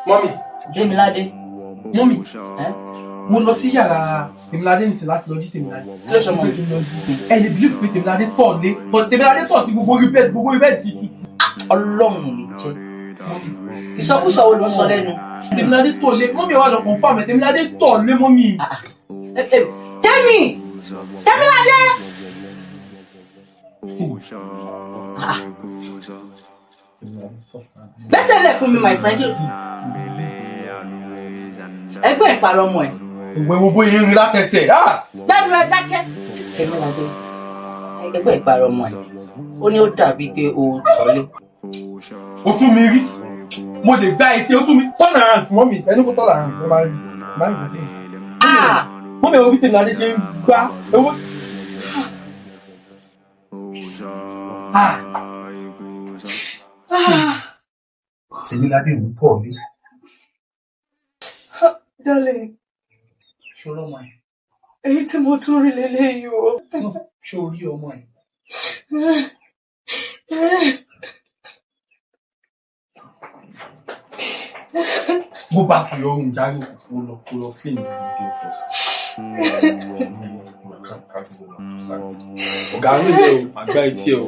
Mummy. Demilade. Mummy. Mo lọ sí yàrá Tèmiládé nìsín láti lọ jí Tèmiládé. Kí ló ṣe ọmọ mi? Ẹ lè bílíìfù pé Tèmiládé tọ̀ lé. Tèmiládé tọ̀ sí gbogbo orí bẹ́ẹ̀dì, gbogbo orí bẹ́ẹ̀dì ti tutù. Ọlọ́run mi jẹ́. Ìsọkúsọ wo ló ń sọ lẹ́nu? Tèmiládé tọ̀ lé. Mummy wá lọ confirm ẹ̀, Tèmiládé tọ̀ lé, mummy. Tẹ́mi! Tẹ́miládé! Bẹ́sẹ̀ lẹ̀ fún mi, my friend. Ẹgbẹ́ ìparọ́ ọmọ ẹ̀. Ìwé wo bóyá ń rí látẹsẹ̀. Gbẹ́nu ẹ dákẹ́. Tẹ́miládé, ẹgbẹ́ ìparọ́ ọmọ ẹ̀. Ó ní ó dàbí pé o tọ́lé. O tún mi rí. Mo lè gbá etí, o tún mi. Turn around fún mummy. Ẹni kó turn around, ẹ máa rí. Máa rí ìgbà tí mo sọ. Mummy, ẹ wo bí Tèmiládé ṣe ń gbá. Ewé. Tèmiládé ń pọ̀ mí. Darling. Ṣòro ọmọ ẹ̀. Èyí tí mo tún rí leléyìí o. Ṣé o rí ọmọ ẹ̀? Go back to your room, jare. Kó lọ clean the door first. Ọ̀gá ló yẹ o, màá gbá etí ẹ o.